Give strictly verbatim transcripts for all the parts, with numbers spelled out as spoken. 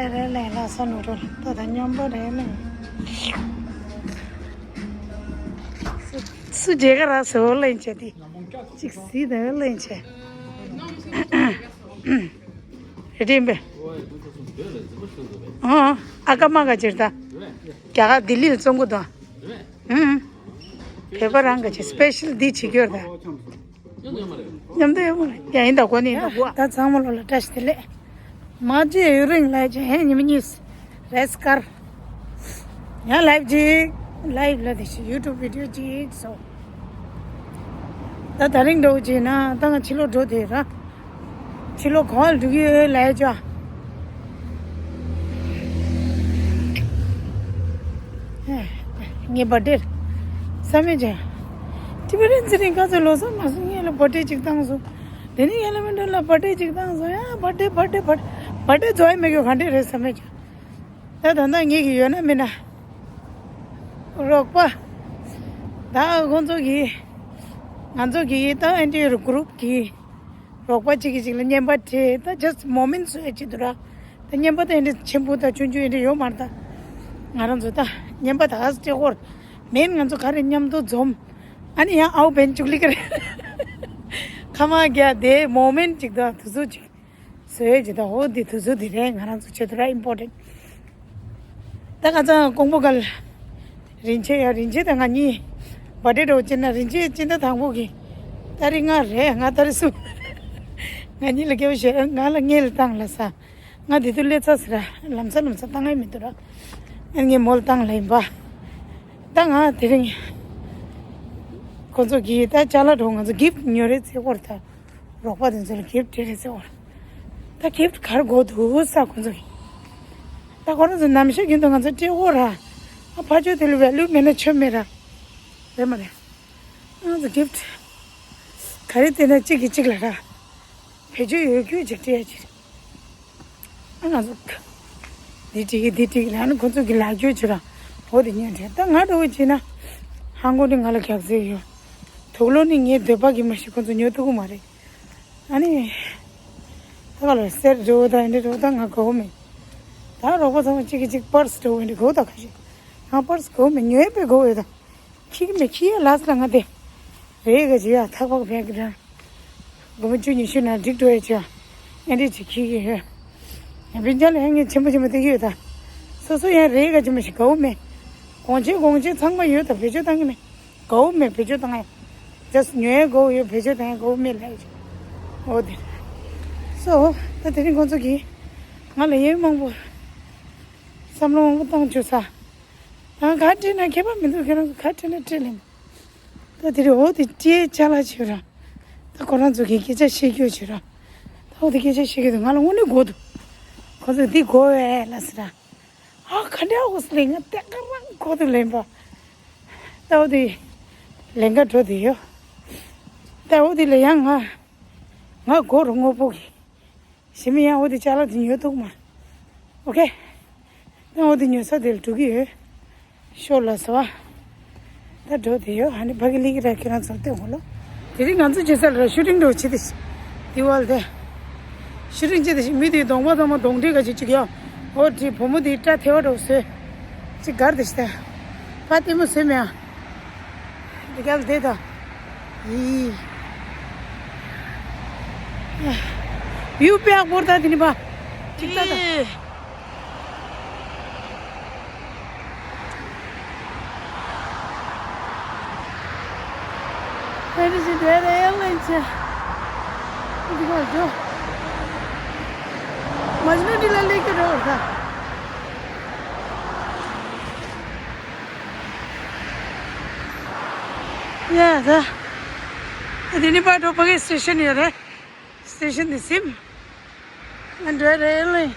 རེ་ལེན་ལ་ས་ནུ་རོ་ད་ད་མཉམ་པོ་རེ་ལེན། སུ་རྗེས་ཀ་ར་སོ་ལེན་ཆེ་དེ། གཅིག་སི་ད་ལེན་ཆེ། རེ་ཏིམ་པེ། ཨ་ཨ་ཀ་མ་ག་ཅིར་ད། རྒྱ་གར་ལྡི་ལི་ལ་བཙོང་གི་འདུག་ཨུམ། བོད་པ་རང་གི་ཆེ་སི་པེ་ཤལ་འདི་བྱེད་རྒྱུར་ད། མཉམ་དུ་ཡོང་མ་རེད། ཡ་ཡིན་ད་གོ་ནི་ཡིན་ད་གོ། ད་ཚང་མ་ལོ་ལ་བཀྲ་ཤིས་བདེ་ལེགས། མ་བརྗེད་ཡུན་རིང་ལ་བྱས་ཉི་མ་གཉིས་རེས་ཀར། ཡང་ལའིབ་ཅིག་ལའིབ་ལ་དེ་ཞིག་ཡུ་ཊུབ་བི་ཌི་ཡོ་ཅིག་བཟོ། ད་དེ་རིང་འགྲོ་བྱས་ན་ད་ང་ཕྱི་ལོགས་འགྲོ་དེ་ར། ཕྱི་ལོགས་ག་བར་འགྲོ་གི་ཡོད་ལབ་ཡ་ཅོ། ངའི་བར་ཌེ་རེད། བསམ་མེད་ཅན། ཊི་བི་རེན་ཙི་རིང་ཁ་ཚོ་ལོ་གསར་མ་སོང་ངས་ལ་བར་ཌེ་ཅིག་བཏང་སོང་། དེ་ནས་ཡ་ལ་མི་འགྲོ་ལ་བར་ཌེ་ཅིག་བཏང་སོང་། ཡ་བར་ཌེ་བར་ཌེ་བར་བར་ཌེ་རྫོགས་ཡ་མེད་གི་ག་འདྲས་རེད་བསམ་མེད་ཅན། ད་ད་ལྟ་ངེད་ཀྱི་ཡོད་ན་མིན་ན། རོགས་པ། ད་ཁོང་ཚོ་གིས། ང་ཚོ་གིས་ད་ཨེན་ཊི་ཨར་གུ་རུབ་གིས། རོགས་པ་གཅིག་གིས་གཅིག་ལ་རྔན་པ་སྤྲད་ད་just moment བཟོ་ཡ་ཆེད་དུ་ར། ད་རྔན་པ་ད་ཨེ་འདྲ་ཆེན་པོ་ད་ཆུང་ཆུང་ཨེ་འདྲ་ཡོད་མ་རེད་ད། ང་རང་ཚོ་ད་རྔན་པ་ད་ཨ་སྤྲད་སྐོར་མིན་ང་ཚོ་ག་རེ་མཉམ་དུ་འཛོམས། ཨ་ནི་ཡང་ཨའུ་བན་ཅུག་ལི་ཀ་རེད། ཁ་མ་རྒྱ་དེ་moment གཅིག་ད་དུས་ཚོད་གཅིག་བཟོ་ཡ་གཅིག་ད་འོ་དེ་དུས་ཚོད་དེ་རེད་ང་རང་ཚོ་ཆེད་དུ་ར་important། ད་ཁ་སང་ཀོང་པོ་གལ། རིན་ཆེན་ཡ་རིན་ཆེན་དང་ང་གཉིས། བར་ཌེ་འགྲོ་ཕྱིན་ན་རིན་ཆེན་སྤྱི་ཟླ་དང་པོ་གི། ཏ་རིག་ལྔ་རེད་ལྔ་ཏ་རིག་གསུམ། ང་གཉིས་ལ་སྐྱེ་བ་བཞེས་ང་ལ་ངེད་ལ་བཏང་ལ་ས། ང་དེ་དུས་སླེབས་ཚར་ཟེར་ར་ལམ་སང་ལམ་སང་བཏང་ངེས་མི་འདུག་ར། ཨ་ངས་མོ་ལ་བཏང་ལ་ཡིན་པ། ད་ང་དེ་རིང་། ཁོ་ཚོ་གིས་ད་ཅ་ལག་འགྲོ་ང་ཚོ་གིཕ་ཉོ་རེད་ཚེ་སྐོར་ད། རོགས་པ་དེ་ཚོ་ལ་གིཕ་སྤྲད་རེད་ཟེར་བ། ད་གིཕ་ག་རེ་དགོས་འདུག་ས་ཁོ་ཚོ་གིས། ད་ཁོ་རང་ཚོ་ནམ་ཞག་རྒྱུན་དུ་ང་ཚོ་སྤྲད་འོ་ར། ཨ་ཕ་ཆོས་དེ་ལ་ཝེ་ལུ་མེད་ན་ཆོ་མེད་ར། རེད་མ་རེད། ང་ཚོ་གིཕ་ག་རེ་སྟེར་ན་གཅིག་གིས་གཅིག་ལ་ར། བེད་སྤྱོད་ཡོད་རྒྱུ་ཅིག་སྤྲད་ཡ་ཅིག་རེད། ཨ་ང་ཚོ། འདི་སྤྲད་གི་འདི་སྤྲད་གི་ལ་ནི་ཁོ་ཚོ་གི་ལག་འཁྱོར་བྱོས་ར། འོ་དེ་ཉོས་དྲན་ད་ང་འགྲོ་གི་བྱས་ན། ཧང་གོ་ནི་ང་ལ་གག་རྩེ་ཡོད། དུག་ལོག་ནི་ངའི་འདོད་པ་གི་མ་གཞི་ཁོ་ཚོ་ཉོ་ཐུབ་གི་མ་རེད། ཨ་ནི། ད་ག་ལ་སེར་འགྲོ་ད་འདི་འགྲོ་ད་ང་དགའ་བོ་མེད། ད་རོགས་པ་ཚང་མ་གཅིག་གིས་གཅིག་པར་སི་འགྲོ་འདི་དགའ་བོ་ད་ག་ཞིག་ང་པར་སི་དགའ་བོ་མེད་ཉོས་པའི་དགའ་བོ་ཡོད་ད། ཁྱི་གི་མེད་ཁྱི་ཡ་ལགས་ལ་ང་དེ། རེད་ག་ཅི་ཡ་ཐག་པག་བས་གི་དྲན། སྒོར་མོ་བཅུ་ཉི་ཤུ་ན་འགྲིག་འགྲོ་ཡ་ཅི་ཡ། ཨེ་འདྲས་ཅིག་ཁྱི་གི་ཡོད། ཡང་བིན་ཅ་ལ་ཡང་ངས་ཆེན་པོ་ཆེན་པོ་དེ་གི་ཡོད་ད། སོ་སོ་ཡང་རེད་ག་ཅི་མ་ཞིག་དགའ་བོ་མེད། གོང་ཆེན་གོང་ཆེན་ཚང་མ་ཡོད་ད་བེད་སྤྱོད་བཏང་གི་མེད། དགའ་བོ་མེད་བེད་སྤྱོད་བཏང་ཡ། ཇས་ཉོ་ཡ་དགའ་བོ་ཡོད་བེད་སྤྱོད་བཏང་ཡ་དགའ་བོ་མེད་ལ་ཡ་ཅི། འོ་དེ། སོ། ད་དེ་རིང་ཁོང་ཚོ་གིས། ང་ལ་ཡོན་མང་པོ། བསམ་བློ་མང་པོ་བཏང་བཅུག་ས། ང་ག་བྲིས་ན་ཁྱད་པར་མི་འདུག་ཁྱེད་རང་ཚོ་ག་བྲིས་ན་བྲིས་ལེན། ད་དེ་རིང་འོ་དེ་སྐད་ཆ་ལ་བྱོས་ར། ད་ཁོ་རང་ཚོ་གི་སྐད་ཆ་བཤད་རྒྱུ་བྱོས་ར། ད་འོ་དེ་སྐད་ཆ་བཤད་རྒྱུ་དེ་ང་ལ་དངོས་གནས་དགོས་འདུག་ཁོ་ཚོས་འདི་དགོས་བས་ལ་ཟེར་ར། ཨ་ག་འདྲ་འོ་ཟེར་ལེ་ང་དེ་ག་རང་དགོས་འདུག་ལེན་པ། ད་འོ་དེ། ལེན་ག་འགྲོ་དེ་ཡོད། ད་འོ་དེ་ལ་ཡང་ང་། ང་དགོས་རུ་དངོས་པོ་གི། ཞི་མི་ཡང་འོ་དེ་ཅ་ལག་དེ་ཉོས་ཐུབ་མ། ཨོ་ཁེ། ད་འོ་དེ་ཉོ་ས་དེ་ལ་འགྲོ་གི་ཡོད། ཤོར་ལ་སོ། ད་འགྲོ་དེ་ཡོད་ཨ་ནི་ཕ་གི་ལི་གི་ར་ཁྱེད་རང་ཚོར་བལྟས་འོང་ལོ། དེ་རིང་ང་ཚོ་ཇེ་སར་ལ་ཤུ་ཊིང་འགྲོ་བྱེད་དེ། དེ་བལ་དེ། ཤུ་ཊིང་བྱེད་དེ་ཞིག་མི་དེའི་གདོང་པ་ཚང་མ་གདོང་འདྲེ་ག་ཅིག་ཅིག་ཡོད། འོ་དེ་བུ་མོ་དེའི་སྐྲ་ཐལ་བ་འགྲོ་བཟོས། ཅིག་གར་དེ་ཞིག་དེ། ཕ་ལྟད་མོ་བཟོས་མེད་ཨ། འདི་ག་ལ་བསྡད་ད། ཡི། བིའུ་དཔེ་ཡག་པོ་རེད་ད་དེ་ནི་པ། ཅིག་ལྟ་ད། ཡི། ཨེ་རི་ཅི་འདྲ་རེད་ལན་ཆེ། འདི་ག་འགྲོ། མཇ་ནུ་འདི་ལ་སླེབས་ཀྱི་འགྲོ་ད། ཡ་ད། དེ་ནི་པ་འགྲོ་ཕ་གི་སི་ཊེ་ཤན་ཡོད་རེད། སི་ཊེ་ཤན་དེ་སིམ། ང་འགྲོ་རེད་ལེ། ཡ།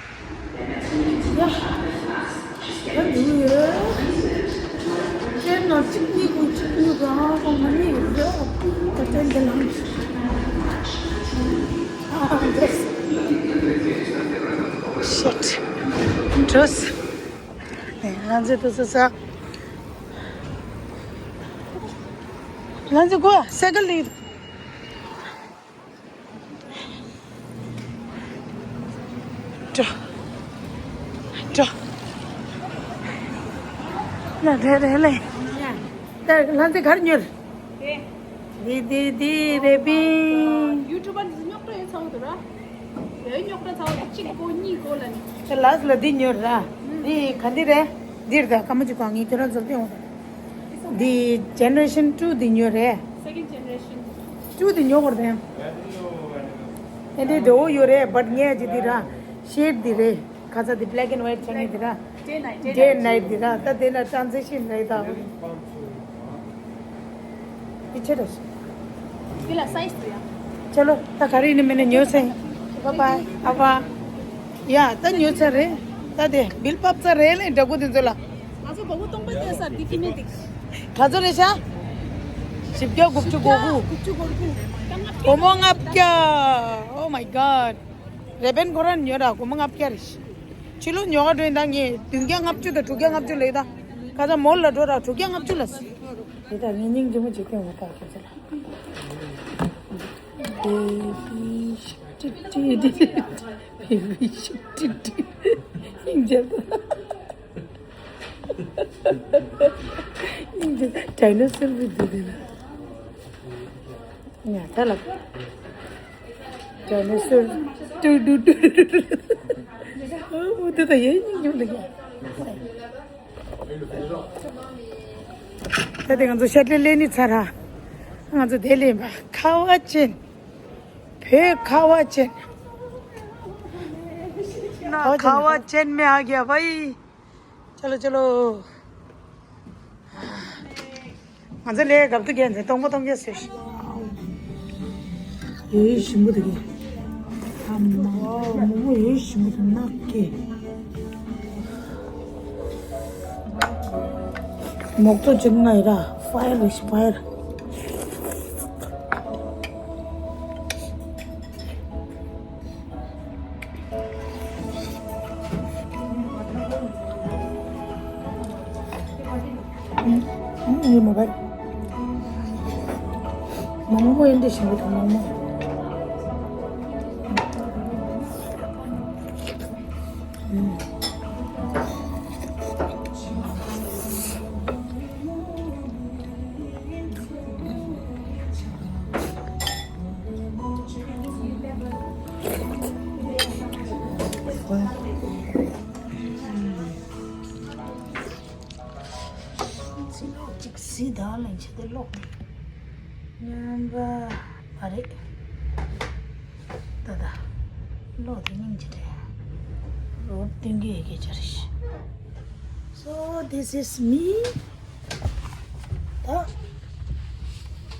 ད་འདི་ཡོད། ཅན་ནོ་གཅིག་གཉིས་ཀུན་གཅིག་གཉིས་ཀུན་ཨ་ཀོ་ང་གཉིས་ཡོད་རེད། ད་ཅན་དེ་ལང་། ཨ་འགྲོ། ཤིཊ། འགྲོ། ནས་ང་ཚོས་དུ་སུ་ས། ང་ཚོས་གོ་སའི་ཀལ་ལི། འགྲོ། ཡ། རེད་རེད་ལེ། ད་ལྷ་མཛེས་ག་རེ་ཉོས། འདི་འདི་འདི་རེད་པིན། ཡུ་ཊུབ་པ་འདི་ཚོ་རྙོག་དྲ་ཡོད་ཚ་བོ་འདུག་ར། ཡོད་རྙོག་དྲ་ཚ་བོ་འདུག་གཅིག་གོ་གཉིས་གོ་ལ་ནི། ད་ལགས་ལ་འདི་ཉོས་ར། འདི་ག་འདི་རེད། འདི་རེད་ད་སྐར་མ་གཅིག་གོ་ངས་ཁྱོད་རང་ཚོར་སྟོན་འོང་། འདི་ཇེ་ནེ་རེ་ཤན་ཊུ་འདི་ཉོས་རེད། སེ་ཀེན་ཌི་ཇེ་ནེ་རེ་ཤན། ཊུ་འདི་ཉོ་དགོས་རེད། ཨེ་འདི་འདྲ་བོ་ཡོད་རེད་བཊ་ངས་ཅིག་འདི་ར། ཤེཌ་འདི་རེད། ཁ་ཚ་འདི་བྷེ་ལེག་ཨེན་ཝའིཊ་ཆགས་ངེས་འདི་ར། ཌེ་ནའིཊ་ཌེ་ནའིཊ་འདི་ར། ད་དེ་ན་ཊེ་རན་ཛི་ཤན་རེད་ད། འདི་ཆེ་ར། འདི་ལ་སའིཛ་དུ་ཡ། ཅ་ལོ། ད་ག་རེ་ནི་མིན་ན་ཉོས་ཚེ། བཱའི་བཱའི། ཨ་བ། ཡ་ད་ཉོས་ཚར་རེད། ད་དེ་བིལ་ཕབ་ཚར་རེད་ལེ་འདྲ་པོ་དེ་ཚོ་ལ། ང་ཚོ་བ་བུ་སྟོང་པ་སྟོན་ས་འདི་ཁྱི་མེད་དེ། ག་ཚོད་རེད་ཤག་བཞི་བརྒྱ་དགུ་བཅུ་གོ་དགུ། དགུ་བཅུ་གོ་དགུ། སྒོར་མོ་ལྔ་བརྒྱ། Oh my god. རེ་བན་ཁོ་རང་ཉོས་ར་སྒོར་མོ་ལྔ་བརྒྱ་རེད། ཕྱི་ལོགས་ཉོ་ག་འགྲོ་ཡིན་ད་ངས་བདུན་བརྒྱ་ལྔ་བཅུ་དང་དྲུག་བརྒྱ་ལྔ་བཅུ་ལས་ད། ག་ཚ་མོལ་ལ་འགྲོ་ར་དྲུག་བརྒྱ་ལྔ་བཅུ་ལ་སུ། དེ་ད་ངས་སྙིང་རྗེ་མོ་བྱེད་སྟོན་འོ་ད་ཁྱོད་ཚོ་ལ། Baby shark, ཏི་ཏི་ཏི་ཏི། Baby shark, ཏི་ཏི། སྙིང་རྗེ། སྙིང་རྗེ། ཌའི་ནོ་སོར་བི་འདུག་དེ་ན། ཉ་ཐ་ལ། ཌའི་ནོ་སོར། ཏུ་ཏུ་ཏུ་ཏུ་ཏུ། ཨོ་དེ་ད་ཡེ་སྙིང་རྗེ་འདུག་ཡ། ད་དེ་ང་ཚོ་ཤར་ལེ་ལེ་ནི་ཚར་ར། ང་ཚོ་དེ་ལེན་པ་ཁ་བ་ཅན། བོད་ཁ་བ་ཅན། ཁ་བ་ཅན་མེ་ཨ་གྱ་བའི། ཅ་ལོ་ཅ་ལོ། ང་ཚོ་ལས་རྒབ་ཏུ་རྒྱན་ཚེ་སྟོང་པ་སྟོང་རྒྱ་ཟེར་ཞིག་ཡོད་ཞིམ་པོ་དེ་གི། ཨ་མ། མོ་མོ་ཡོད་ཞིམ་པོ་དེ་ནག་གི། མོག་ཚོ་ཅིག་ང་ཡི་ར། ཕ་ཡར་རེ་ཞིག་ཕ་ཡར། ཨུམ། ཨུམ། ཡིན་མོ་བས། མོག་མོག་ཡིན་འདི་ཞིམ་པོ་དང་མོག་མོག་ཨུམ། ཅིག་སི་ད་ལན་ཆེ་དེ་ལོག་ནས་ཉམས་པ་མ་རེད། ད་ད་ལོག་དེ་སྙིང་རྗེ་རེད། རོབ་སྟོན་གི་ཡི་གེ་ཅར་ཤི། So this is me. ད་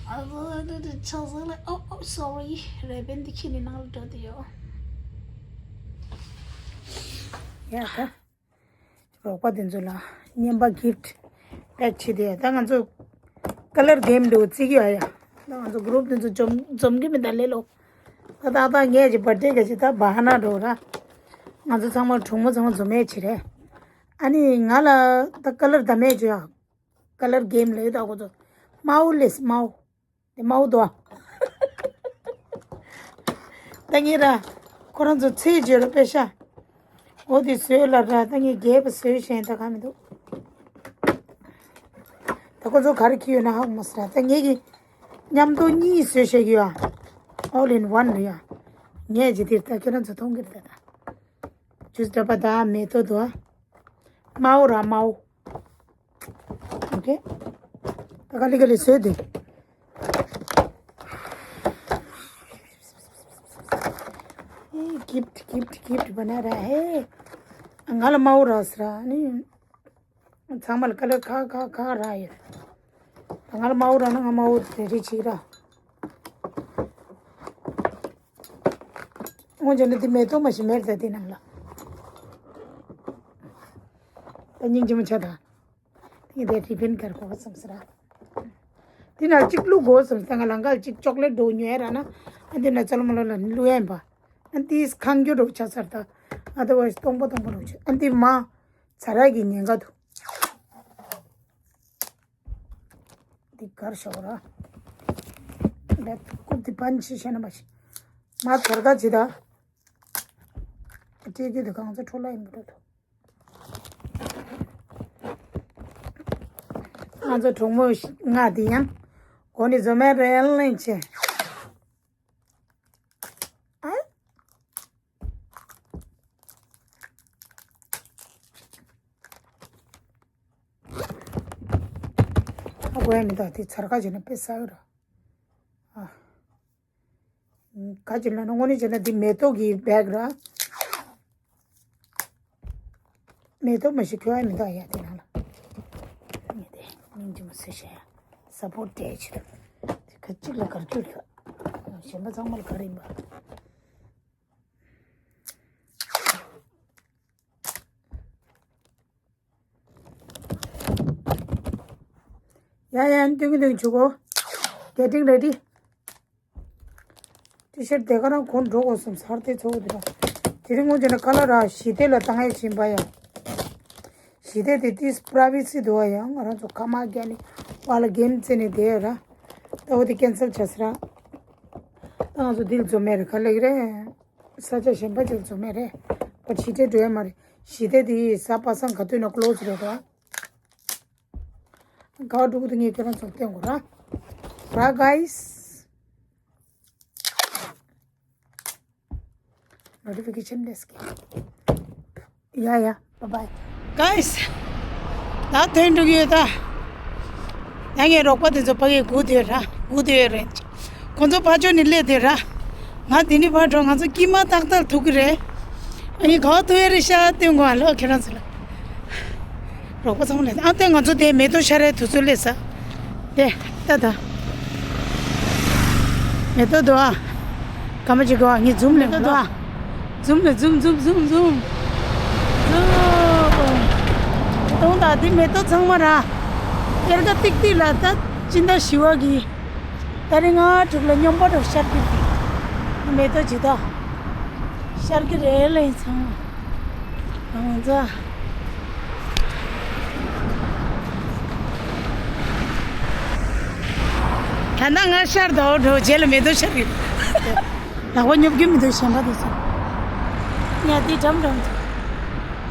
ཨ་ཙི་ཆགས་ཟེར་ལ། Oh, oh, sorry. རེ་བན་འདི་ཁྱེར་ནས་ནང་ལ་འགྲོ་དུ་ཡོད། ཡ་ད། རོགས་པ་དེ་ཚོ་ལ་རྔན་པ་གིཕ་ཊི་པེག་བྱེད་དེ། ད་ང་ཚོ་ཀ་ལར་གེམ་འདྲ་བོ་རྩེ་གི་ཡོད་ཡ། ད་ང་ཚོ་གུ་རུབ་དེ་ཚོ་འཛོམས་འཛོམས་གི་མི་འདུག་ལེ་ལོ། ད་ད་ད་ངས་ཀྱི་བར་ཐི་ཌེ་ག་ཅིག་ད་བ་ཧ་ན་འགྲོ་ར། ང་ཚོ་ཚང་མ་གྲོགས་མོ་ཚང་མ་འཛོམས་ཡས་བྱེད་རེད། ཨ་ནི་ང་ལ་ད་ཀ་ལར་ད་མེད་ཅོ་ཡ། ཀ་ལར་གེམ་ལས་ད་ཁོ་ཚོ་མའོ་ལེས་མའོ། དེ་མའོ་དོ། ད་ངེད་ར་ཁོ་རང་ཚོ་ཚེས་བརྗོད་ར་པེ་ཤ། འོ་དེ་བཟོས་ལ་ར་ད་ངེད་རྒྱས་པ་བཟོས་ཤེས་ད་ག་མི་འདུག་ད་ཁོ་ཚོ་ག་རེ་ཁྱི་ཡོད་ན་ཧ་གོ་མ་སོང་ར། ད་ངེད་ཀྱི་མཉམ་དུ་གཉིས་བཟོས་བཞག་གི་ཡོད། All in one རེད་ཡ། ངས་ཇི་ལྟར་ད་ཁྱེད་རང་ཚོ་མཐོང་གི་རེད་ད། ཇུས་འདྲ་པ་ད་མེ་ཏོག་དོ། མའོ་ར་མའོ། ओके। तो खाली खाली से दे। ये gift, gift, gift बना रहा है। ང་ལ་མའོ་ར་ཟེར་ར་ནི། ཚང་མ་ལ་ཀ་ལར་ཁ་ཁ་ཁ་ར་ཡོད། ང་ལ་མའོ་ར་ན་ང་མའོ་དེ་རེ་ཆིག་ར། འོན་ཀྱང་ནི་དེ་མེ་ཏོག་མ་ཞིག་མེད་ད་དེ་ནང་ལ། ད་སྙིང་རྗེ་མོ་ཆགས་ད། དེ་དེ་རི་བན་གར་གོ་བསམ་སི་ར། དེ་ན་གཅིག་བླུག་དགོས་བསམ་སི། ད་ང་ལང་ཀ་གཅིག་ཅོག་ལེ་ཊི་འགྲོ་ཉོས་ར་ན། ཨ་དེ་ན་ཙ་ལོ་མ་ལོ་ལ་བླུག་ཡན་པ། ཨ་དེ་ཁང་རྒྱུ་འགྲོ་ཆ་ཚར་ད། ཨ་དེ་བ་སྟོང་པ་སྟོང་པ་འགྲོ་ཆ། ཨ་དེ་མ། ཚ་ར་གི་ཉེན་ཁ་འདུག་འདི་གར་ཤོག་ར། འདི་ཀུབ་འདི་པན་ཆི་ཤེ་ན་མ་ཤི། མ་ཚར་ག་ཅི་ད། ཅི་གི་འདི་གང་ཚ་འཕྲོ་ལ་ཡིན་པ་འདུག་ང་ཚོ་གྲོགས་མོ་ལྔ་དེ་ཡང་སྒོ་ནས་འཛོམས་མེད་རེད་ལན་ཆེ། ཨ། ཨ་དགོས་ཡ་མི་འདུག་དེ་ཚར་ཁ་བྱས་ན་དཔེ་ཟ་གི་ར། ཨ། ག་ཅི་ལ་ནོ་དངོས་གནས་བྱས་ན་འདི་མེ་ཏོག་གི་བེག་ར། མེ་ཏོག་མ་ཞིག་ཁྱོད་ཨ་མི་འདུག་ཡ་དེ་ནང་ལ། ངས་དེ་སྙིང་རྗེ་མོ་ཟེར་བཤད་ཡ། ས་པོར་ཊི་སྤྲད་ཆེད་དུ། དེ་ཁ་གཅིག་ལ་གར་གྱུར་ལ། གཞན་པ་ཚང་མ་ལ་ག་རེ་ཡིན་པ། ཡ་ཡ་ཏུང་ཏུང་ཆུ་གོ། Getting ready། ཏི་ཤར་དེ་ག་རང་གོན་འགྲོ་དགོས་སམ་སར་དེ་ཚོ་འདི་ར། དེ་རིང་ངོ་ཅན་ན་ཁ་ལ་ར་ཞི་བདེ་ལ་བཏང་ཡ་བྱིན་པ་ཡ། ཞི་བདེ་དེ་ཏིས་པྲ་བི་སི་འདུག་བ་ཡ། ང་རང་ཚོ་ཁ་མ་རྒྱ་ནི་བ་ལ་གེམ་རྩེ་ནས་བསྡད་ཡོད་ར། ད་འོ་དེ་ཀེན་སལ་བྱས་ཟེར་ར། ད་ང་ཚོ་འདིར་འཛོམས་མེད་རེད་ག་ལེགས་རེད། ས་ཆ་གཞན་པ་ཅིག་འཛོམས་མེད་རེད། པ་ཞི་བདེ་འགྲོ་ཡ་མ་རེད། ཞི་བདེ་དེ་ཡི་ས་པ་སངས་ག་དུས་ན་ཀློ་ཛི་རེད་ར། ག་འགྲོ་གི་འདུག་ངས་ཁྱེད་རང་ཚོར་སྟོན་དགོས་ར། ར་གྷའིས། Notification desk. Yeah, yeah. Bye bye. Guys, ད་ཐོན་འགྲོ་གི་ཡོད་ད། ད་ངའི་རོགས་པ་དེ་ཚོ་ཕ་གིར་སྒུག་བསྡད་ཡོད་ར། སྒུག་བསྡད་ཡོད་རེད། ཁོང་ཚོ་ཕར་ཕྱོགས་ནས་སླེབས་བསྡད་ར། ང་དེ་ནས་ཕར་འགྲོ། ང་ཚོ་དཀྱིལ་མ་ཏག་ཏག་ཐུག་གི་རེད། ཨ་ནི་ག་པར་ཐུག་ཡ་རེད་ཤག་སྟོན་དགོས་ཨ་ལོ་ཁྱེད་རང་ཚོ་ལ། རོགས་པ་ཚང་མ་ལ་ཨ་ཏེ་ང་ཚོ་དེ་མེ་ཏོག་ཤར་རའི་དུས་ཚོད་སླེབས་ས། དེ་ལྟ་ད། མེ་ཏོག་འདུག་ཨ། སྐར་མ་གཅིག་གོ་ཨ། ངས་ཛུམ་ལེན་མེ་ཏོག་འདུག་ཨ། ཛུམ་ལེན་ཛུམ་ཛུམ་ཛུམ་ཛུམ། ཛུམ། གཏོང་ད་འདི་མེ་ཏོག་ཚང་མ་ར། གཡེར་ཀ་ཏིག་ཏིག་ལ་ད་སྤྱི་ཟླ་བཞི་པ་གི། ད་རིང་ང་དྲུག་ལ་སྙོམས་པོ་འགྲོ་ཤར་གི་རེད། མེ་ཏོག་ཇི་ལྟ། ཤར་གི་རེད་ལེ་ཚང་མ། ང་ཚོ། ད་ནང་ང་ཤར་དོ་འགྲོ་རྗེས་ལ་མེ་ཏོག་ཤར་གི། ལག་པ་སྙོབ་རྒྱུ་མི་འདུག་གཞན་པ་དེ་ཚོ། ཡ་དེ་འགྲམ་འགྲམ་དུ།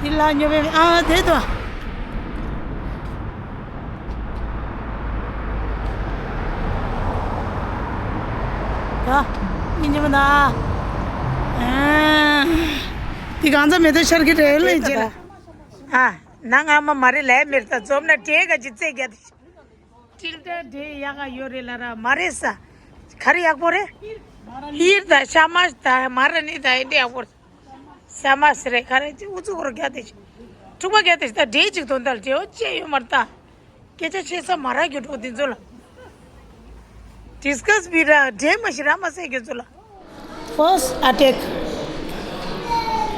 དེ་ལ་སྙོབ་པའི་ཨ་དེ་དོ། ད། མི་ཉི་མ་ན། ཨ། འདི་གང་ཚ་མེད་དུ་ཤར་གི་རེད་ལེ་རྗེས་ལ། ཨ། ནང་ཨ་མ་མ་རེད་ལས་མེར་ད་འཛོམས་ན་དྲེ་ག་ཅི་རྩེ་རྒྱ་དེ། ཏིལ་ཏ་དྲེ་ཡག་ག་ཡོད་རེད་ལ་ར་མ་རེད་ས། ག་རེ་ཡག་པོ་རེད། ཧིར་ད་ཤ་མ་ད་མ་ར་ནི་ད་ཨེ་འདྲེ་ཡག་པོ་རེད། ཤ་མ་སི་རེད་ག་རེ་ཅི་འུ་ཚུགས་རོ་རྒྱ་དེ་ཅི། ཕྲུག་པ་རྒྱ་དེ་ཅི་ད་དྲེ་ཅིག་དོན་དག་དྲེ་བོ་ཅི་ཡོད་མ་རེད་ད། སྐད་ཆ་བཤད་ས་མ་རག་རྒྱུ་འགྲོ་འདི་ཚོ་ལ། ཌིས་ཀ་སི་བི་ར་འདྲེ་མ་ཤི་ར་མ་སེ་རྒྱུ་ཚོ་ལ། First attack.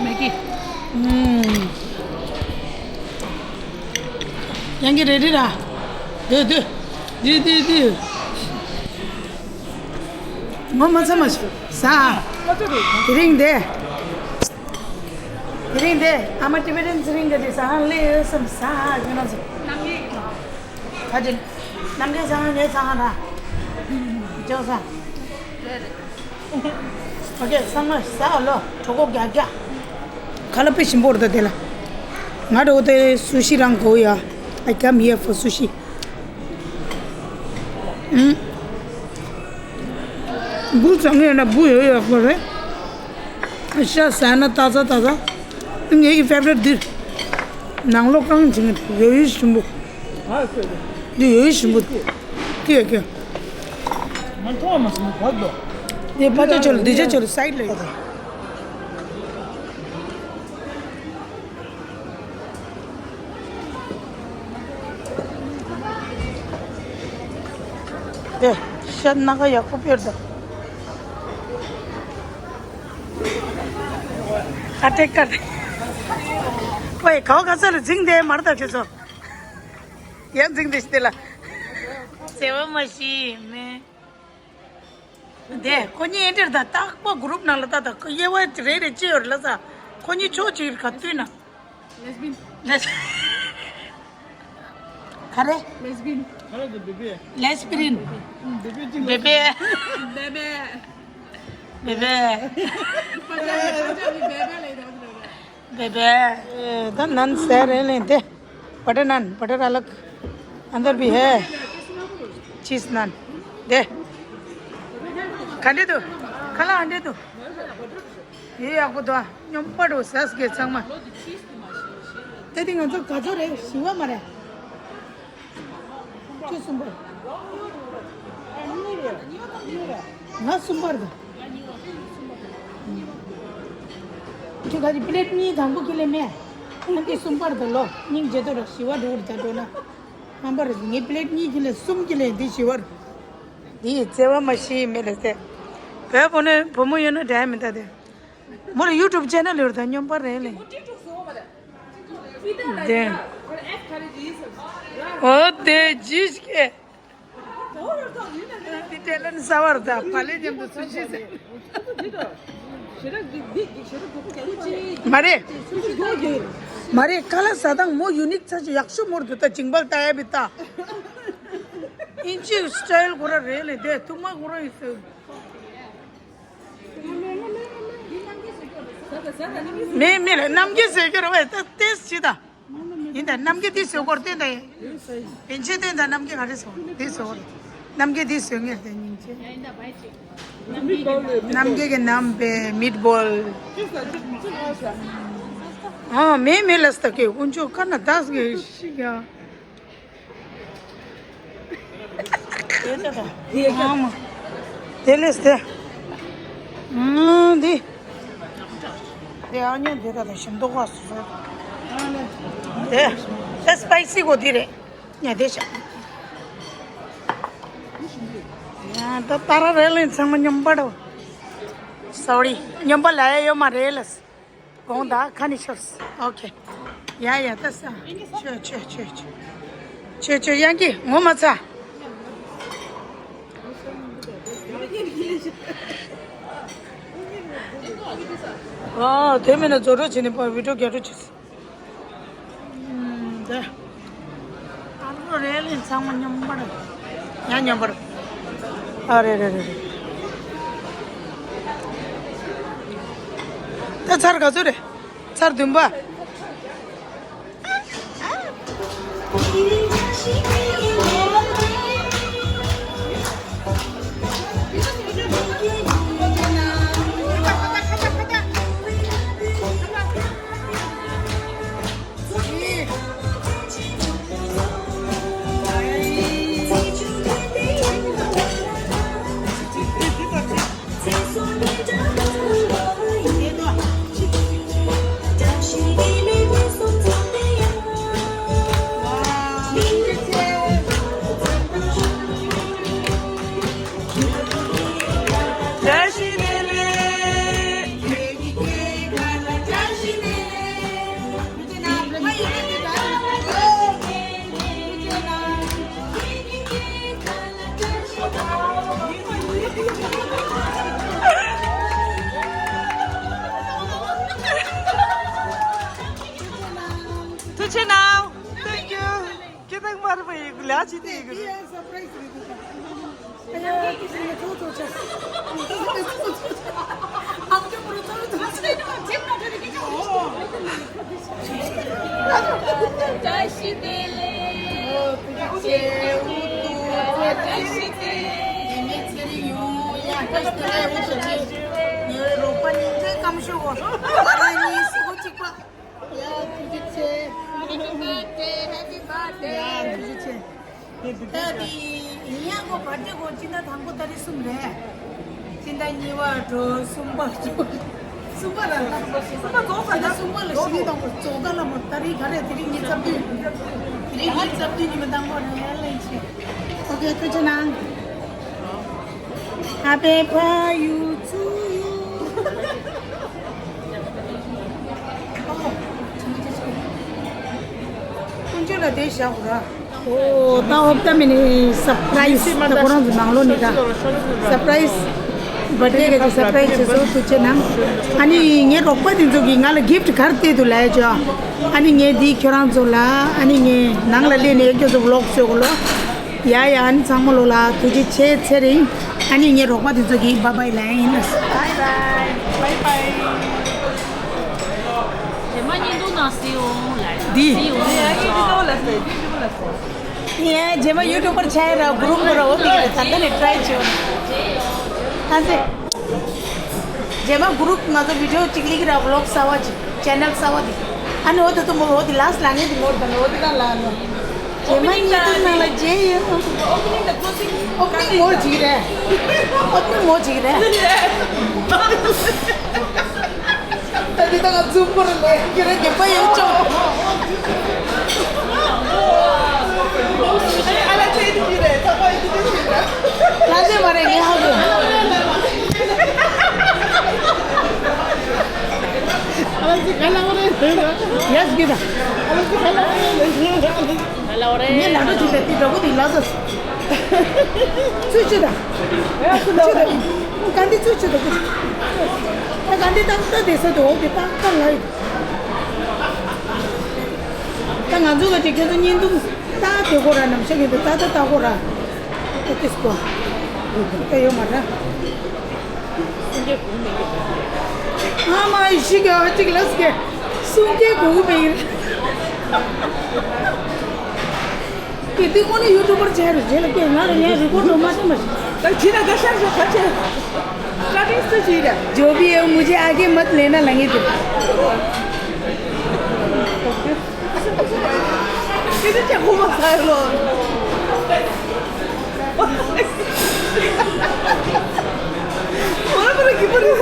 Maggi. ཡང་གི་རེ་རེ་ར། དུ་དུ། དུ་དུ་དུ། ངོ་མ་ཚ་མ་ཤི། ས། དེ་རིང་དེ། དེ་རིང་དེ་ཨ་མ་ཊི་བེ་ཊན་ཚེ་རིང་གི་དེ་ཟ་ཧང་ལེ་ཡོད་སམ་ཟ་ཧ་གི་ན་ཟ། ཁ་ཅིག་ནམ་རྒྱལ་ཟ་ཧང་ངས་ཟ་ཧང་ར། ཇོ་ཟ། ཨོ་ཀེ་ཚང་མ་ཟ་ཨ་ལོ་གྲོད་ཁོག་རྒྱག་རྒྱག་ཁ་ལ་པེ་ཞིམ་པོ་རེད་ད་དེ་ལ། ང་འགྲོ་དེ་སུ་ཤི་རང་གོ་ཡ། I come here for sushi. ཨུམ། འབུ་ཙང་ཡོད་ན་འབུ་ཡོད་ཡོད་པ་རེད། ཤ་ཟ་ན་ཏ་ཚ་ཏ་ཚ། ངའི་ཕེ་ཝ་རེཊ་འདི། ནང་ལོགས་གང་བྱིན་གི་ཡོད་ཡོད་ཞིམ་པོ། འདི་ཡོད་ཡོད་ཞིམ་པོ། ཀྱེ་ཀྱེ། ང་མཐོང་བ་མ་སོང་བར་དོ། འདི་ཕ་ཅོ་ཆོ་ལ་འདི་ཅོ་ཆོ་ལ་སའིཌ་ལ་ཡོད། དེ་ཤ་སྣ་ཁ་ཡག་པོ་ཕེར་དང་། ཨ་ཏེ་ཀར། ཝེ་གའོ་ག་ས་ལ་འཛིང་དེ་མར་ད་ཁྱོད་ཚོ། ཡང་འཛིང་དེ་ཤི་དེ་ལ། བརྩེ་བ་མ་ཤི་མེ། དེ་ཁོ་གཉིས་ཨེ་འདྲེར་ད་རྟག་པ་གུ་རུབ་ནང་ལ་ད་ད་དབྱེ་བ་རེ་རེ་ཅི་ཡོད་རེད་ལ་ས། ཁོ་གཉིས་ཕྱོགས་གཅིག་ག་བཏུས་ན། Lesbian. Les- ག་རེ། Lesbian. ག་རེ་དེ་བེ་བེ། Lesbian. བེ་བེ་ཅིག་བེ་བེ། བེ་བེ། བེ་བེ། པ་ཅག་གི་པ་ཅག་གི་བེ་བེ་ལས་ད་བེ་བེ། ཨེ་ད་ནན་ཟེར་རེད་ལེ་དེ། བ་ཏྲ་ནན་བ་ཏྲ་ར་ལག अंदर भी है। चीज नान। दे। खाने दो। खाला आने दो। ये आपको दो। ཉོན་པར་འགྲོ་ཟས་ཀྱི་ཚང་མ། དེ་དེ་ང་ཚོ་ག་ཚོད་རེད། བཞི་བ་མ་རེད། ཁྱོད་གསུམ་པ། ང་གསུམ་པར་དང་། ཁྱོད་ག་ཅི་པི་ལེ་ཊི་གཉིས་དང་པོ་ཁྱེར་ལེ་མེད། ང་འདི་གསུམ་པར་དང་ལོ། སྙིང་རྗེ་ཏོ་ར་བཞི་བ་འགྲོ་བར་བྱ་འགྲོ་ན། ཧམ་པར་ངའི་པི་ལེ་ཊི་གཉིས་ཁྱེར་ལེ་གསུམ་ཁྱེར་ལེ་འདི་བཞི་བར། འདི་བརྩེ་བ་མ་ཤི་མེད་ལེ་ཟེར། བོད་བུ་ནི་བུ་མོ་ཡོད་ན་འདྲ་མི་འདུག་དེ། མོ་ལ་ཡུ་ཊུབ་ཅེ་ནལ་ཡོད་ད། སྨྱོན་པ་རེད་ལེ། དེ། འོ་དེ་ཇིས་ཀེ། འདི་ཏེ་ལན་ས་བར་ད་པ་ལེ་མཉམ་དུ་ཚུར་ཤི་ཟེར། མ་རེད། མ་རེད། ཁ་ལག་ཟ་སྟངས་མོ་ཡུ་ནིག་ཚ་ཅིག་ཡག་ཤོས་མོར་འདུག་ད། ཇིང་པལ་ཏ་ཡ་བི་ཏ། ཨིན་ཇི་སི་ཊལ་གོ་ར་རེད་ལེ། དེ་ཐུག་མ་གོ་ར་ཡིན་ཟེར། མེད་མེད་ལ་རྣམ་རྒྱལ་བཟོས་ཀྱི་རེད་བས། ད་ཏེས་ཅི་ད། ཡིན་ད་རྣམ་རྒྱལ་འདི་བཟོས་སྐོར་བསྟན་ད་ཡིན། པན་ཆེ་བསྟན་ད་རྣམ་རྒྱལ་ག་རེ་བཟོ་འདི་བཟོ། རྣམ་རྒྱལ་འདི་བཟོས་ངེར་དེ་སྙིང་རྗེ། རྣམ་རྒྱལ་གྱི་རྣམ་པའི་མིཊ་བོལ། ཨ་མེད་མེད་ལ་སྟ་ཀེ་དཀོན་མཆོག་ཀ་ན་དག་གི་ཤི་ཡ། དེ་ལས་དེ། ཨང་འདི། དེ་ཨ་ཉོ་དེ་ར་དང་ཞིམ་མདོག་བ་སོ་སོ། དེ། དེ་སི་པའི་སི་གོ་དེ་རེད། ཉ་དེ་ཤ། ཡ་ད་ཏ་ར་རེ་ལེན་ཚང་མ་སྨྱོན་པ་འགྲོ། སོ་རི། སྨྱོན་པ་ལ་ཡ་ཡོད་མ་རེད་ལ། དགོངས་དག་ཁ་ནས་ཤོར། ཨོ་ཁེ། ཡ་ཡ་ད་ས། ཆོས་ཆོས་ཆོས་ཆོས། ཆོས་ཆོས་ཡང་གི་ངོ་མ་ཚ། ཨ་དེ་མིན་ན་རྫོ་རོ་བྱས་ནས་པ་བི་ཌིའོ་རྒྱག་རོགས་བྱེད། ཨུམ། དེ། ཨ་ལོ་རེ་ལེན་ཚང་མ་སྨྱོན་པར། ཡང་སྨྱོན་པར། ཨ་རེ་རེ་རེ་རེ། ད་ཚར་ག་ཚོད་རེད། ཚར་བདུན་པ། ཐུགས་རྗེ་གནང་། Thank you. སྐད་གདངས་དམར་པོ་ཡིན། ལ་ཅི་དེ་ཡིན། ཨ་ཡ། ཨ་ཡ། ཨ་ཡ། ཨ་ཡ། བཀྲ་ཤིས་བདེ་ལེགས། བཀྲ་ཤིས་བདེ་ལེགས། ཉི་མའི་ཚེ་རིང་ཡོང་། ཡ། བཀྲ་ཤིས་བདེ་ལེགས། འུ་ཚོ་ཅིག་ངའི་རོགས་པ་སྙིང་རྗེ་སྐམ་ཤོས་གོ། ང་རང་གཉིས་སུ་གོ་གཅིག་པ། ཡ། ཐུགས་རྗེ་ཆེ། Happy birthday, happy birthday. ཡ། ཐུགས་རྗེ་ཆེ། ད་དེ་ཡིན་ཡང་ཁོ་བར་ཐེ་གོ་སྤྱི་ཟླ་དང་པོ་ཏ་རིག་གསུམ་རེད། སྤྱི་ཟླ་གཉིས་པ་འགྲོ། གསུམ་པ་འགྲོ། གསུམ་པ་ར་ལ། གསུམ་པ་འགྲོ། ད་གསུམ་པ་ལ་གཞི་ནས་དང་པོ་རྫོགས་ཀ་ལ་མོ་ཏ་རིག་ག་རེ། དེ་རིང་ཉི་ཤུ་རྩ་བདུན། དེ་རིང་ཉི་ཤུ་རྩ་བདུན་ཉི་མ་དང་པོ་རེད། ལན་ཆེ། ཨོ་ཁེ། ཐུགས་རྗེ་གནང་། Happy birthday to you. དཀོན་མཆོག་ལ་དེ་བཞག་ར། ཨོ་ད་ཨོབ་ད་མི་ནི་སར་པ་རའི་ཛི་ད་ཁོ་རང་ཚོ་ནང་ལོགས་ནས་ད་སར་པ་རའི་ཛི། བར་ཐེ་ག་ཅིག་སར་པ་རའི་ཛི་བྱེད་སོང་། ཐུགས་རྗེ་གནང་། ཨ་ནི་ངའི་རོགས་པ་དེ་ཚོ་གིས་ང་ལ་གིཕ་ཊི་ག་རེ་སྟེར་འདུག་ལབ་ཡ་ཅོ། ཨ་ནི་ངས་འདི་ཁྱོད་རང་ཚོ་ལ། ཨ་ནི་ངས་ནང་ལ་སླེབས་ནས་ཁྱོད་ཚོ་བི་ལོག་བཟོ་དགོས་ལོ། ཡ་ཡ། ཨ་ནི་ཚང་མ་ལོ་ལ་ཐུགས་རྗེ་ཆེ། ཚེ་རིང་། ཨ་ནི་ངའི་རོགས་པ་དེ་ཚོ་གིས་བྷའི་བྷའི་ལབ་ཡ་ཡིན། Bye bye. Bye bye. རྗེས་མ་བརྙན་ཐུང་ནང་གཟིགས་འོང་ལ། འདི། གཟིགས་འོང་ལ། ངས་རྗེས་མ་ཡུ་ཊུབ་པར་ཆགས་ཡ་ར་གུ་རུབ་ར་འོ་དེ་ཡིན་རེད། ད་ལྟ་ནས་ཊི་རའི་བྱེད། ཨ་ཙི། རྗེས་མ་གུ་རུབ་ང་ཚོ་བི་ཌི་ཡོ་གཅིག་ལིག་ར་བི་ལོག་གསར་བ་ཅིག་ཅེ་ནལ་གསར་བ་དེ། ཨ་ནི་འོ་དེ་ཚོ་མོ་འོ་དེ་ལ་སི་ལ་ངས་དེ་མོ་དང་འོ་དེ་དང་ལ་ནོ། རྗེས་མ་གཉིས་དང་ནང་ལ་རྗེས་ཡོད། ཨོ་པ་ནིང་མོ་ཅིག་རེད། ཨོ་པ་ནིང་མོ་ཅིག་རེད། ད་འདི་ད་ང་ཛུམ་པར་ལོ་ཁྱེད་རང་རྒན་པ་ཡོད་ཅོག་ཨ་ལ་ཚེ་འདི་རེད། ཚ་པ་ཡིན་འདི་ཞིག་རེད། ལ་ཚེ་མ་རེད། ངས་ཧ་གོ། ཨ་ལ་ཚེ་ག་ལ་བ་རེད། ཡ་སི་གི་ད། ཨ་ལ་ཚེ་ག་ལ་བ་རེད། ག་ལ་བ་རེད། ངས་ལ་ལོ་ཅིག་ད་འདི་འདྲ་པོ་འདི་ལ་ཚ། ཚུལ་ཅི་ད། ཚུལ་ཅི་ད། ག་འདི་ཚུལ་ཅི་ད། ད་ག་འདི་ད་ད་དེ་ས་དོ་དེ་ད་ད་ལ་ཡི། ད་ང་ཚོ་ག་ཅིག་ཁྱོད་ཚོ་བརྙན་ཐུང་ད་དེ་ཁོ་ར་ནམ་ཤ་གི་དེ་ད་ད་ད་ཁོ་ར། ཨོ་ཀེ་སྐོ། ད་ཡོད་མ་ར། སུང་གེ་གུ་མི་གེ། ཨ་མ་ཡི་ཤི་གེ་ཨ་ཅིག་ལ་སི་གེ། སུང་གེ་གུ་མི་གེ། ཀེ་དེ་ཁོ་ནི་ཡུ་ཊུབ་པར་བྱས་རུ་རྗེས་ལ་ཀེ་ང་ར་ཡང་རི་པོར་ཊི་མ་ཐེ་མ་ཤི། ད་ཁྱི་ན་ད་ཤར་ཤར་ཁ་ཆེ། ཀ་ཏིང་སུ་ཅི་ར། जो भी है मुझे आगे मत लेना लगे थे। ཁྱེད་ཚོ་ཁོ་མ་ཟ་ལོ། ཁོ་ར་ཁོ་ར་གི་པར་རེད།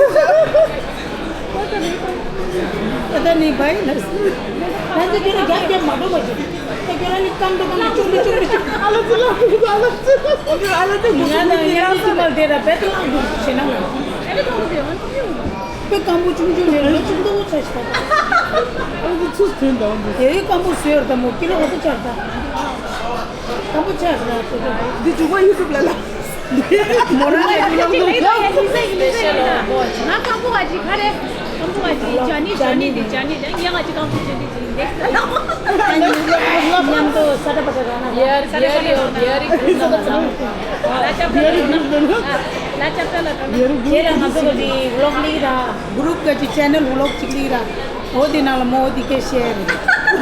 ཨ་ད་ནི་བའི་ན། ང་ཚོ་ཁྱེད་རང་རྒྱབ་རྒྱབ་མ་འགྲོ་བ་ཞིག་ད་ཁྱེད་རང་ནི་རྐང་པ་རྐང་པ་བཅུག་ནི་བཅུག་ནི་བཅུག་ཨ་ལ་ཚོ་ལ་ཁུ་ཨ་ལ་ཚོ། ང་དང་ཡང་ཚུ་མ་དེ་ར་བེད་ལང་འདུག་ཞེ་ན་ང་། དཔེ་སྐམ་པོ་ཆུང་ཆུང་རེད། ལོ་ཆུང་ཏོག་ཙམ་ཞིག་ད། ཨ་ལ་ཚོ་ཚུར་ཐོན་དང་འདུག་དེ་རིང་སྐམ་པོ་བཟོས་ཡོད་ད་མོ་ཀི་ལོ་ག་ཚོད་ཆགས་ད། སྐམ་པོ་ཆགས་ཟེར་ན་ཁོ་ཚོ། འདི་འཇུག་པ་ཡུ་ཊུབ་ལ་ལ། མོ་རང་ལ་ཡུ་ཊུབ་ལ་འདུག་ང་ཀམ་པོ་ག་ཅི་ཁ་རེ། ཀམ་པོ་ག་ཅི་ཇ་ནི་ཇ་ནི་འདི་ཇ་ནི་ཇ་ནི་ཡང་ང་ཅི་ཀམ་པོ་ཇ་ནི་ཇ་ནི་འདི། མཉམ་དུ་ས་ཏ་པ་ཏ་ར་ན། ཡར་ཡར་ཡོད་ཡར་ཡོད་ན་ལ་ཅབ་ཏ་ལ་ལ་ཅབ་ཏ་ལ་ཁ་ན། ཁྱེད་ལ་ང་ཚོ་གི་ཝི་ལོག་ལིག་ར། གུ་རུབ་ག་ཅི་ཅེ་ནལ་ཝི་ལོག་ཅིག་ལིག་ར། འོ་དེ་ནང་ལ་མོ་འོ་དེ་སྐད་བཤད་རེད།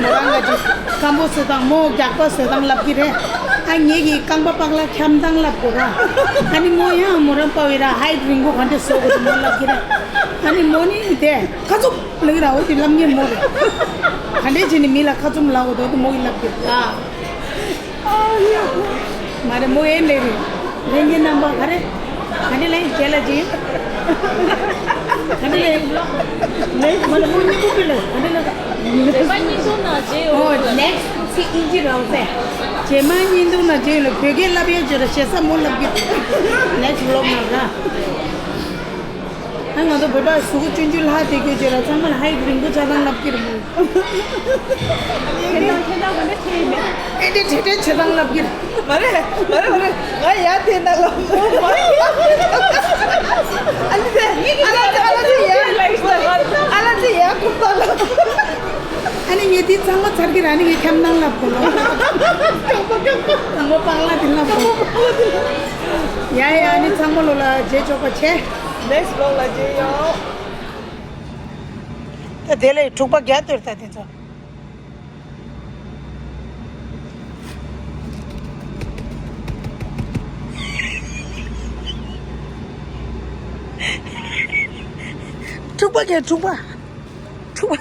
མོ་རང་ག་ཅིག་སྐམ་པོ་བཟོ་སྟངས་མོ་རྒྱགས་པ་བཟོ་སྟངས་ལབ་ཀྱི་རེད། ཨ་ངེད་ཀྱིས་རྐང་པ་པགས་ལ་འཁྱམ་སྟངས་ལབ་དགོས་ར། ཨ་ནི་མོ་ཡང་མོ་རང་པ་བའི་ར་ཧའིཊ་རིང་པོ་ག་འདྲ་བཟོ་དགོས་དེ་མོ་ལབ་ཀྱི་རེད། ཨ་ནི་མོ་ནི་དེ་ཁ་ཚུབ་ལབ་ཀྱི་ར། འོ་དེ་ལབ་མཁན་མོ་རེད། ག་འདྲས་བྱས་ནས་མི་ལ་ཁ་ཚུབ་ལབ་དགོས་དེ་མོ་གིས་ལབ་ཀྱི་རེད། མ་རེད་མོ་ཨེ་ལས་རེད། ལྷན་རྒྱས་རྣམ་པ་ག་རེ། ག་འདྲ་ལེན་རྒྱལ་ལ་ཅི། ག་འདྲ་ལེན། ལེན་མ་ལ་མོ་གཉིས་པོ་སྤེལ་ལ་ག་འདྲ་ལ། རྗེས་མ་གཉིས་སོང་ན་རྗེས་ཨོ་ནེགསི་ཚིག་ཨིན་ཇི་རོགས་ཟེར། རྗེས་མ་གཉིས་འདུག་ན་རྗེས་ལ་བོད་སྐད་བསླབ་ཡ་བརྗོད་ར་ཞེ་ས་མོ་བསླབ་གི། ནེགསི་ཝི་ལོག་ནང་ར། ཨ་ང་ཚོ་བོད་པ་གཟུགས་པོ་ཆུང་ཆུང་ལྷག་བསྡད་རྒྱུ་བརྗོད་ར་ཚང་མ་ལ་ཧའིཊ་རིང་པོ་ཆགས་སྟངས་བསླབ་གི་རེད་མོ། ཁྱེད་རང་ཁྱེད་རང་ག་འདྲ་བྱས་ཡིན་པས། ཨེ་འདྲ་ཁྲེ་ཁྲེ་བྱེད་སྟངས་ལབ་ཀྱི་རེད། མ་རེད་མ་རེད་མ་རེད། ང་ཡར་དེ་ན་ལབ། མ་རེད། ཨ་ལ་ཙི་ཨ་ལ་ཙི་ཨ་ལ་ཙི་ཡར་ཨ་ལ་ཙི་ཡར་ཀུར་ཏ་ལབ། ཨ་ནི་ངས་དེ་ཚང་མ་ཚར་གྱི་ར་ནི་ངས་ཁྱམ་ནང་ལབ་དགོས་ལོ། ཚང་མ་སྤང་ལ་དེ་ལབ་དགོས། ཡ་ཡ་ཨ་ནི་ཚང་མ་ལོ་ལ་རྗེས་ཆོག་པ་བྱས། ནེགསི་ཝི་ལོག་ལ་མཇལ་ཡོང་། ད་དེ་ལས་འཁྲུག་པ་རྒྱག་སྡོད་ད་དེ་ཚོ། འཁྲུག་པ་རྒྱག་འཁྲུག་པ། འཁྲུག་པ།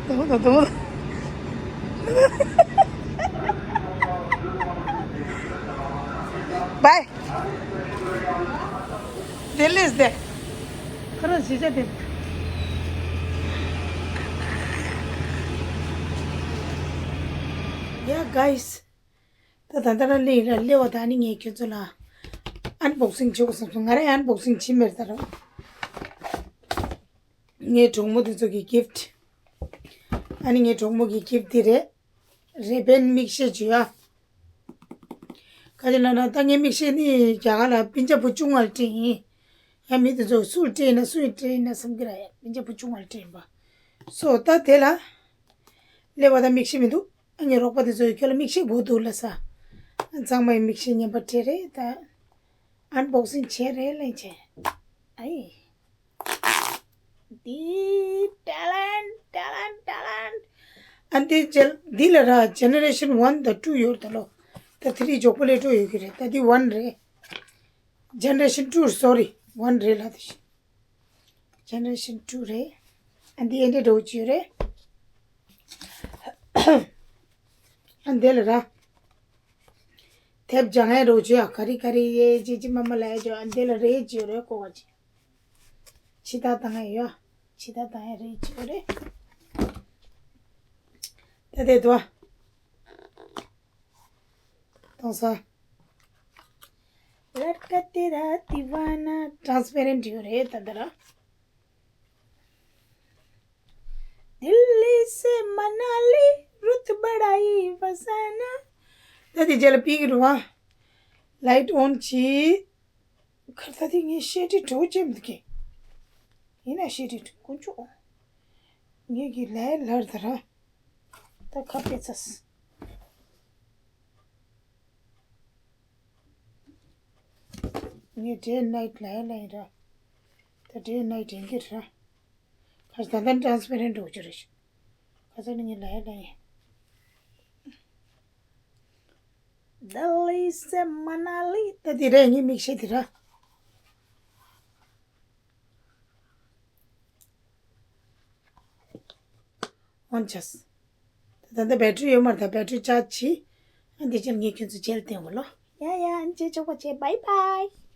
དུ་མོ་དང་དུ་མོ་དང་། བའི། དེ་ལས་དེ། ཁ་རོག་བྱེད་བྱ་དེ། ཡ་གྷའིས། ད་ད་ལྟ་ར་ལས་ར་སླེབས་པ་ད་ནི་ངས་ཁྱོད་ཚོ་ལ་ཨན་བོག་སིང་བྱེད་དགོས་བསམ་སོང་། ང་ར་ཨན་བོག་སིང་བྱེད་མེད་ད་ར། ངའི་གྲོགས་མོ་དེ་ཚོ་གི་གིཕ་ཊི། ཨ་ནི་ངའི་གྲོགས་མོ་གི་གིཕ་ཊི་དེ་རེད། རེ་བན་མིག་ཤེལ་བྱོས་ཨ། ག་རེ་ལབ་ན་ད་ངའི་མིག་ཤེལ་ནི་རྒྱ་གར་ལ་སྤུན་ཀྱག་བུ་ཆུང་བ་ལ་སྤྲད་ཡིན། ཡང་མི་དེ་ཚོ་སུ་ལ་སྤྲད་ཡིན་ན་སུ་ཡིས་སྤྲད་ཡིན་ན་བསམ་གི་ར། ཡ་སྤུན་ཀྱག་བུ་ཆུང་བ་ལ་སྤྲད་ཡིན་པ། སོ་ད་དེ་ལ་སླེབས་པ་ད་མིག་ཤེལ་མི་འདུག་ཨ་ངའི་རོགས་པ་དེ་ཚོ་ཡིས་ཁྱོད་ལ་མིག་ཤེལ་དགོས་འདུག་ལབ་ས། ཨ་ཚང་མ་ཡིས་མིག་ཤེལ་རྔན་པ་སྤྲད་རེད་ད། ཨན་བོག་སིང་བྱས་རེད་ལན་བྱས། ཨའི། འདི་ཊེ་ལེན་ཊེ་ལེན་ཊེ་ལེན། ཨ་འདི་ཇེལ་འདི་ལ་ར་ཇེ་ནེ་རེ་ཤན་ཝན་དང་ཊུ་ཡོད་ད་ལོ། ད་དེ་རིང་མགྱོགས་པོ་ལས་འགྲོ་ཡོད་ཀྱི་རེད། ད་འདི་ཝན་རེད། ཇེ་ནེ་རེ་ཤན་ཊུ་སོ་རི་ཝན་རེད་ལ། དེ་བཞིན་ཇེ་ནེ་རེ་ཤན་ཊུ་རེད། ཨ་འདི་ཨེ་འདྲ་འགྲོ་གི་ཡོད་རེད། ཨ་འདི་ལ་ར་དེབ་སྦྱང་ཡ་འགྲོ་གི་ཡོད། ཨ་ག་རེ་ག་རེ་ཡེ་ཅི་ཅི་མ་མ་ལ་ཡ་ཅོ། ཨ་འདི་ལ་རེད་ཅི་ཡོད་རེད་ཀོ་བ་ཅི། ཕྱི་ད་བཏང་ཡ་ཡོད། ཕྱི་ད་བཏང་ཡ་རེད་ཅི་ཡོད་རེད། ད་དེ་དོ། གཏོང་ས། लड़का तेरा दीवाना ཊྲན་སི་པེ་རེན་ཊི་ཡོད་རེད་ད་ལྟ་ར། दिल्ली से मनाली रुत बढ़ाई फसाना ད་དེ་རྗེས་ལ་པི་གི་རུ་བ། ལའིཊ་ཨོན་བྱེད། ཁར་ད་དེ་ངས་ཤེས་ཏི་གྲོགས་ཅེས་མི་འདུག་གི། ཡིན་ན་ཤེས་ཏི་དཀོན་མཆོག་ངས་ཀྱི་ལའི་ལར་ད་ར། ད་ཁ་པེ་ཚས། ངས་ཌེ་ཨེན་ནའིཊ་ལའི་ལའི་ར། ད་ཌེ་ཨེན་ནའིཊ་ཡིན་གྱི་ར། ཁ་ད་ད་ཊྲན་སི་པེ་རེན་ཊི་འགྲོ་གི་རེད། ཁ་ད་ནི་ངས་ལའི་ལའི། दिल्ली से मनाली ད་དེ་རེད། ངའི་མིག་ཤེལ་དེ་ར། ཨོན་བྱས། ད་ད་ལྟ་བེ་ཊི་རི་ཡོད་མ་རེད། ད་བེ་ཊི་རི་ཅར་ཇི་བྱེད། ཨ་འདི་ཕྱིར་ངས་ཁྱོད་ཚོ་མཇལ་བསྟན་གོ་ལོ། ཡ་ཡ། ཨ་ནི་མཇལ་ཆོག་པ་བྱེད། བྷའི་བྷའི།